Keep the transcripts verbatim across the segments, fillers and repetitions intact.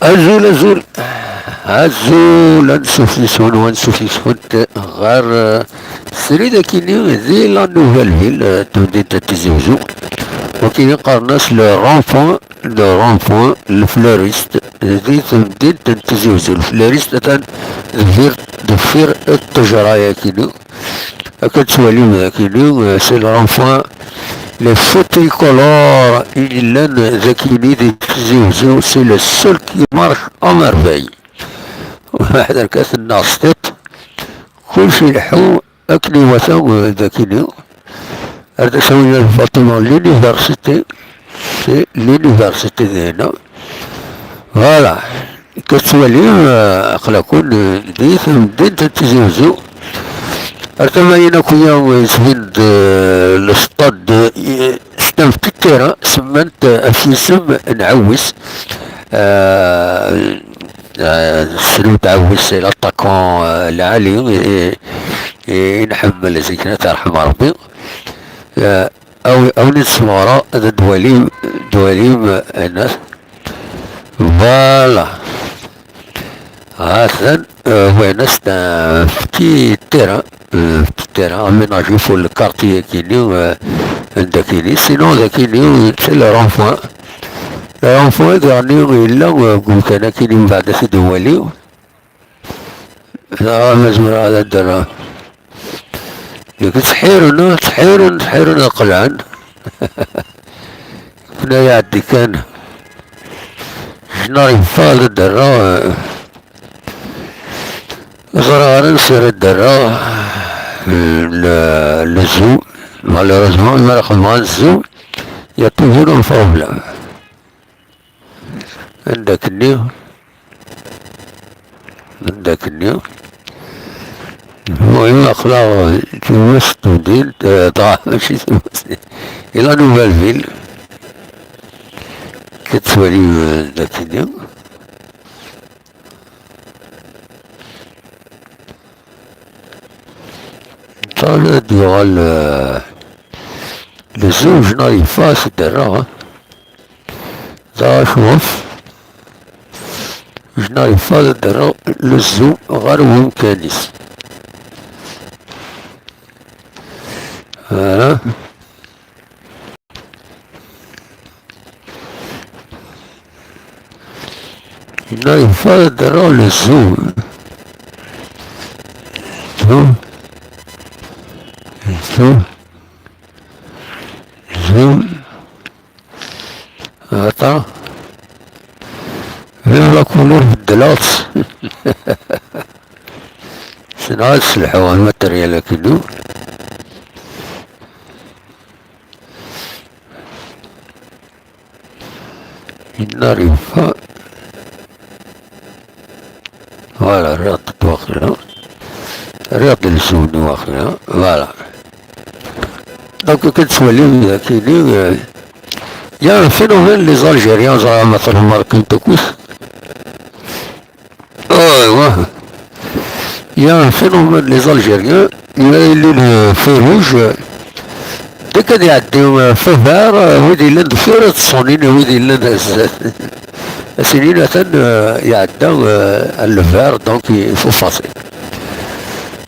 Azul, azul. Azul, ansuf yes-wen, ansuf yes-went ɣer, eh, srid akini di la Nouvelle Ville, eh, tamdint n Tizi Uzzu. Wakini qqaren-as le rond-point, le rond-point, le fleuriste, di tamdint n Tizi Uzzu. Le fleuriste atan deffir, deffir ttejra-yakini. Akka tettwalim dagini, euh, c'est le rond-point, les feux tricolores i yellan dagini di Tizi Uzzu, c'est le seul qui marche à merveille. Ḥader kan tennaɣ s tiṭ, kullec ileḥḥu akken iwata, euh, dagini. Ar d asawi n lbaṭiman l'université, c'est l'université dinna. Voilà. Tettwalim, euh, aql-aken, euh, di temdint n Tizi Uzzu. Ar tama-yin akk-ya, euh, yettbin-d, euh, le stade, euh, c'est un petit terrain, semman-t, euh, ɣef yisem n Ɛawis. Euh, euh, Srud Ɛawis, c'est l'attaquant, euh, lɛali, i, i, i nḥemmel zik, ad t-yerḥem Rebbi. Euh, aw-, awen-d-smeɣreɣ ad d-walim, d-walim, euh, Voilà. Atan, euh, ouais, c'est un petit terrain, euh, petit terrain aménagé pour le quartier akini, euh, dagini. Sinon, dagini, c'est le rond-point. Le rond-point, dagini, yella, euh, deg umkan akini, mbeɛd ad t-id-nwali. Dɣa ma zemreɣ ad d-rreɣ. Yak ttḥiren, ttḥiren, ttḥiren, qelɛen. Kna iɛeddi kan. Je n'arrive pas ad d-rreɣ. Ẓriɣ ara ansi ara d-rreɣ. Le, le zoo. Malheureusement, mi ara xedmeɣ ansi, il y a toujours un problème. Anda akken-nni, anda akken-nni. المهم، aql-aɣ tumast n temdint, eh, dɣa mačči tumast. Et la Nouvelle Ville. Tettwalim, eh, anda akken-nni. Ṭṭal ad d-yuɣal, eh, le zoo, je n'arrive pas ad d-rreɣ, eh. Dɣa cwef, je n'arrive pas ad d-rreɣ le zoo ɣer wemkan-is. Voilà. Là, il faut de le zoo. Zoo. Zoo. Zoo. Attends. Même la couleur de l'autre. C'est là, c'est le hawa matériel que nous. Il n'arrive pas. Voilà, rriɣ-d waqila. Rriɣ-d lsum-nni waqila. Voilà. Donc, akken tettwalim dagini, euh, il y a un phénomène, les Algériens, ẓriɣ ma tṛumarkim takut. Aywa. Il y a un phénomène, les Algériens, il y a le feu rouge, dès que il y a des, euh, feu vert, euh, wid yellan deffir ad ṣṣunin, wid yellan zdat. Asini atan, euh, iɛedda, euh, le vert, donc il faut passer.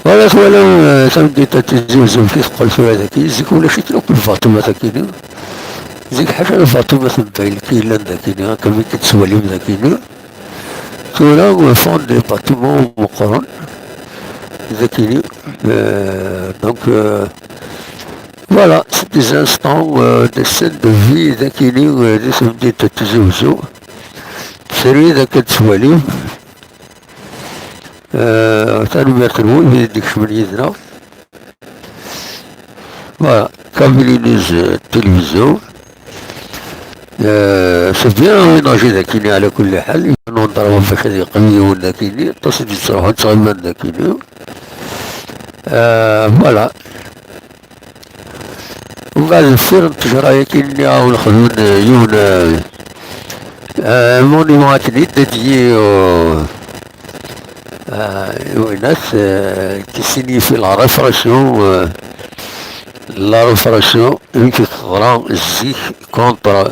Voilà, voilà, euh, ça me dit, Tizi Uzzu, kif teqqel tura daki, zik ulac-itt akk lbaṭimat akini. Zik ḥaca lbaṭimat n baylek yellan dakini, akka mi k-tettwalim dakini. Tura, euh, fond des bâtiments meqqren. Dakini. Euh, donc, euh, voilà, c'est des instants, euh, des scènes de vie, dakini, euh, di temdint n Tizi Uzzu. Srid akka d-tettwalim. Euh, tanemmirt-nwen, wid i d-ikecmen yid-neɣ. Voilà, Kabylie News, euh, télévision. Euh, c'est bien aménagé dakini, ala kulli ḥal, yiwen n undṛaw bac ad yeqqim yiwen dakini, aṭas i d-yettruḥun ttɣiman dakini. Euh, voilà. Mbeɛd deffir n ttejra-yaki-nni, awen-xedmen, euh, yiwen, euh, euh, monument akken i d-, dédié au, euh, i winat, euh, qui signifie la répression, euh, la répression, amek i teḍra zik contre,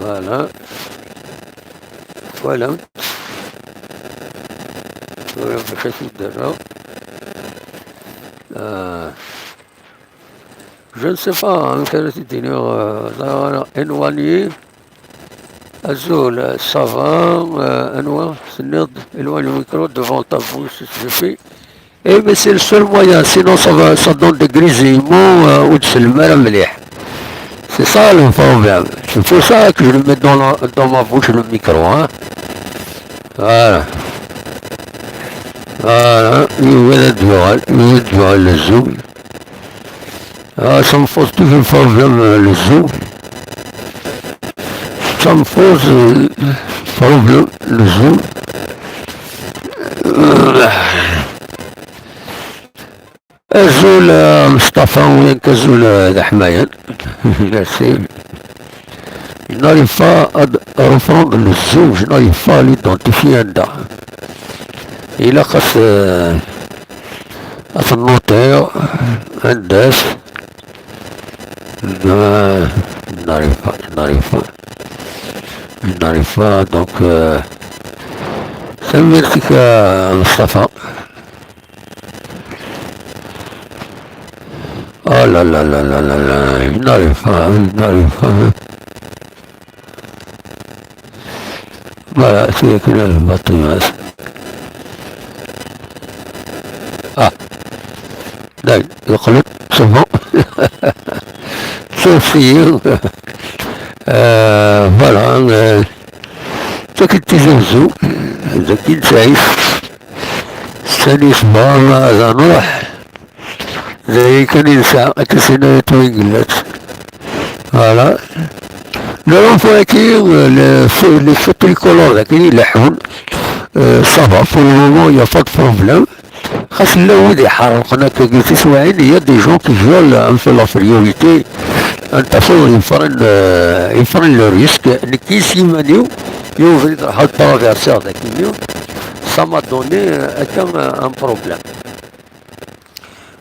Voilà. Voilà. Voilà, bac ad t-id-rreɣ. Ah. Je ne sais pas, amek ara t-id-iniɣ, euh, ẓriɣ ara, éloigné. Azul, ça va, euh, anwa, tenniḍ, éloigne le micro devant ta bouche, ça suffit. Eh, mais c'est le seul moyen, sinon ça va, ça donne des grésillements, euh, ur d-sellem ara mliḥ. C'est ça le problème. C'est pour ça que je le mets dans la, dans ma bouche, le micro, hein. Voilà. Voilà, yugi ad d-yuɣal, yugi ad d-yuɣal le zoom. Ah, ça me pose toujours problème, euh, le zoom. Ça me pose, euh, problème, le zoom. Euh, Azul, euh, Mustafa, ou bien azul, euh, d aḥmayan. Merci. Je n'arrive pas à d-, à reprendre le zoom, je n'arrive pas à l'identifier anda. Ilaq ad s-, euh, ad t-nnotiɣ, anda-t. Euh, je n'arrive pas, je n'arrive pas. Je n'arrive pas, donc, euh, tanemmirt-ik a Mustafa. Oh là là là là là là, je n'arrive pas, je n'arrive pas. Voilà, c'est que le batterie. Ah, là, le club, c'est bon. C'est aussi, euh, voilà, euh, ce qui était Zouzou, ce qui s'agit, c'est l'histoire, là, ça, non. D aya kan i nesɛa, akka s-yenna Twingellat. Voilà. Le rond-point-agi, euh, le feu, le feu tricolore dagi i ileḥḥun, euh, ça va, pour le moment, il y a pas de problème. Xas llan wid iḥerrqen akkagi tiswiɛin, il y a des gens qui veulent un peu la priorité. Ad tafeḍ yefren, euh, yefren le risque. Nekk s yiman-iw, yiwen ubrid ruḥeɣ ad traversiɣ dagi-nni. Ça m'a donné, euh, akka, euh, un problème.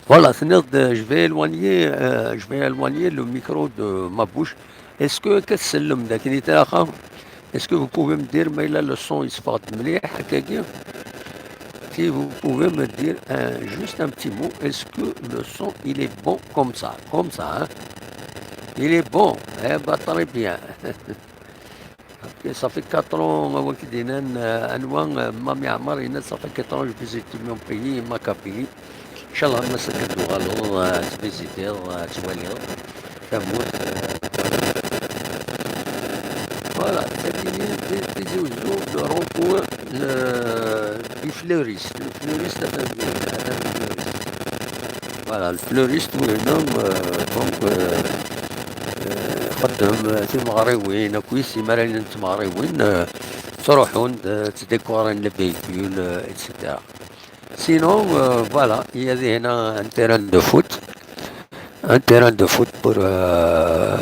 Voilà, tenniḍ-d, euh, je vais éloigner, euh, je vais éloigner le micro de ma bouche. Est-ce que akka tsellem-d akken i tlaq? Est-ce que vous pouvez me dire, ma yella le son yeṣfa-d mliḥ akkagi? Si vous pouvez me dire, euh, juste un petit mot, est-ce que le son, il est bon comme ça? Comme ça, hein? Il est bon. Eh ben, très bien. Ok, ça fait quatre ans, euh, wagi d-yennan, euh, anwa, euh, Mami Ɛmer yenna-d, ça fait quatre ans je visite mon pays, ma Kabylie. Inchallah, ma s-, ad d-tuɣaleḍ, euh, ad tvisitiḍ, euh, ad twaliḍ tamurt, euh, voilà, c'est fini, Tizi Ouzou, le rond-point, euh, du fleuriste. Le fleuriste, atan, atan le fleuriste. Voilà, le fleuriste, oui, un homme, euh, donc, euh, euh, xeddem, euh, timeɣriwin, akkit, imarayen n tmeɣriwin, euh, ttruḥun, euh, ttdikurin le véhicule, euh, et cetera. Sinon, euh, voilà, il y a des, un terrain de foot, un terrain de foot pour, euh,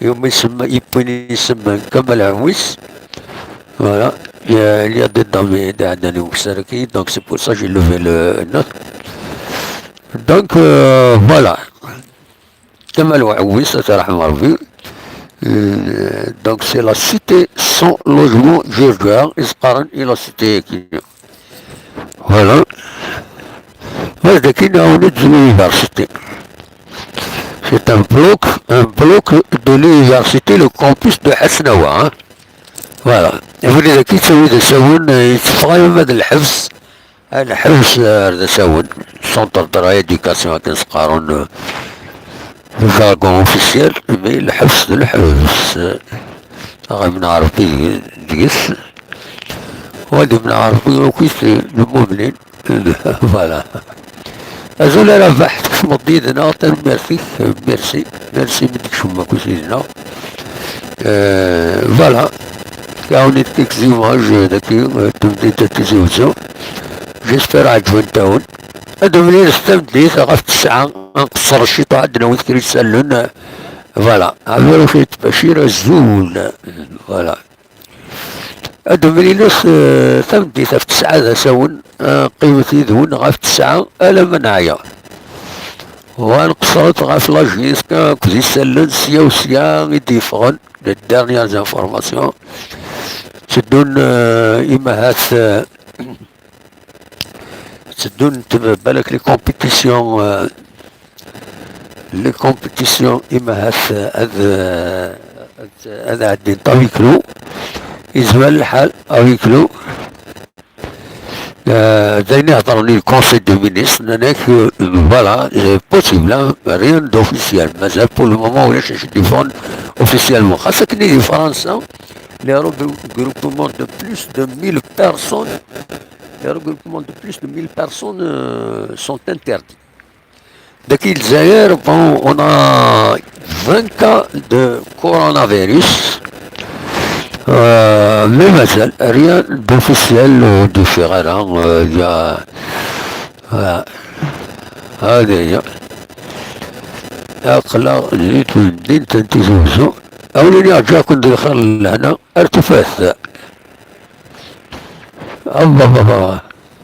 yumi isemma, yewwin isemma Kamal Ɛwis. Voilà, il y a, il y a des dames et des, des, donc c'est pour ça que j'ai levé le, le note. Donc, euh, voilà. Kamal Ɛwis, ad t-yerḥem Rebbi. Euh, donc, c'est la cité sans logement, Georgia, i s-qqaren i la cité-agi. Voilà. Voilà, dagi nɛawen-d l'université. C'est un bloc, un bloc de l'université, le campus de Hasnawa, hein. Voilà. Abrid-agi yettawi d asawen, euh, yetteffeɣ arma d lḥebs. Ah, lḥebs, euh, ar d asawen. Centre de rééducation, akken s-qqaren, euh, le jargon officiel, mais lḥebs d lḥebs. Aɣ imneɛ Rebbi deg-s. Wa d imneɛ Rebbi akkit lmumnin. Voilà. Azul a Rabaḥ, tkecmeḍ-d yid-neɣ, tanemmirt-ik, merci, merci mi d-tkecmem akkit yid-neɣ. Euh, voilà. Nɛawen-d quelques images dagi, euh, n temdint n Tizi Wezzu. J'espère ɛeǧbent-awen. Ad d-nemlil s tameddit ɣef tesɛa. ad nqeṣṣer ciṭuḥ, ad d-nawi kra isallen. Voilà, Ɛmiruc Ayt Bacir, azul. Voilà. Ad d-mlilet, eh, tameddit ɣef tesɛa d asawen, eh, qqimet yid-wen ɣef tesɛa alamma neɛya. Wa nqeṣṣret ɣef la JSK akked isallen sya u sya i d-yeffɣen les dernières informations. Tteddun, eh, imahat, eh, tteddun, balak, les compétitions, eh, les compétitions imahat, eh, ad, eh, ad, ad ɛeddint à huis clos. Yezmer lḥal à huis clos. Euh, d ayen i hedren i le Conseil des ministres, nnan-ak, euh, voilà, c'est possible, hein, rien d'officiel. Mazal pour le moment ulac acu d-yeffɣen officiellement. Xas akken i di Fransa, les regroupements de plus de mille personnes, les regroupements de plus de mille personnes, euh, sont interdits. Daki Lezzayer, bon, on a vingt cas de coronavirus. Euh, mais mazal, rien d'officiel, euh, d-yeffeɣ ara, euh, il y a, euh, هذه هي. Aql-aɣ di temdint n Tizi Wezzu. Awlin yeṛǧa-ken di lxir n lehna ar tufat. Abba, abba.